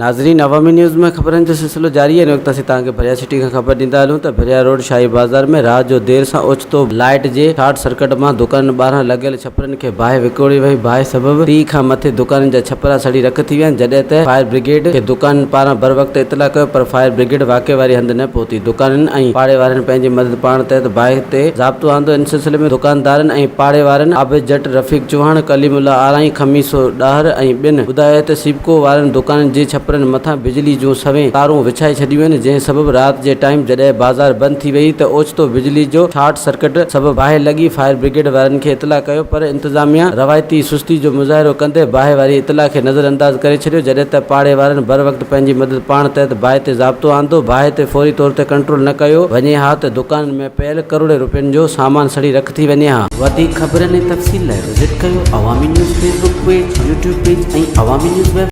ناظرين عوامي نيوز ۾ خبرن جو سلسلو جاري آهي ان وقت اسين توهان کي ڀريا سٽي کان خبر ڏيندا هلون ته ڀريا روڊ شاهي بازار ۾ رات جو دير سان اوچتو لائيٽ جي شارٽ سرڪٽ مان دڪانن ٻاهران لڳل ڇپرن کي باهه وڪوڙي وئي باهه سبب 30 کان مٿي دڪانن جا ڇپرا سڙي رک ٿي ويا آهن جڏهن ته فائر برگيڊ کي دڪانن پاران بروقت اطلاع ڪيو پر فائر برگيڊ واقعي واري هنڌ نه پهتي دڪانن ۽ پاڙي وارن پنهنجي مدد پاڻ تحت باهه تي ضابطو آندو ان سلسلي ۾ دڪاندارن ۽ پاڙي وارن عابد جٽ، رفيق چوهاڻ، ڪليم الله آرائين، خميسو ڏاهر ۽ ٻين ٻڌايو ته سيپڪو وارن دڪانن جي ڇپرن مٿان بجلي جون سوين تارون وڇائي ڇڏيون آهن جنهن سبب رات جي ٽائيم جڏهن بازار بند ٿي وئي ته اوچتو بجلي جو شارٽ سرڪٽ سبب باهه لڳي فائر برگيڊ وارن کي اطلاع ڪيو پر انتظاميا روايتي سستي جو مظاهرو ڪندي باهه واري اطلاع کي نظر انداز ڪري ڇڏيو جڏهن ته پاڙي وارن بروقت پنهنجي مدد پاڻ تحت باهه تي ضابطو آندو، باهه تي فوري طور تي ڪنٽرول نه ڪيو وڃي ها ته دڪانن ۾ پيل ڪروڙين روپين جو سامان سڙي رک ٿي وڃي ها. وڌيڪ خبرن ۽ تفصيل لاء وزٽ ڪيو Awami news Facebook page, YouTube page ۽ Awami news web.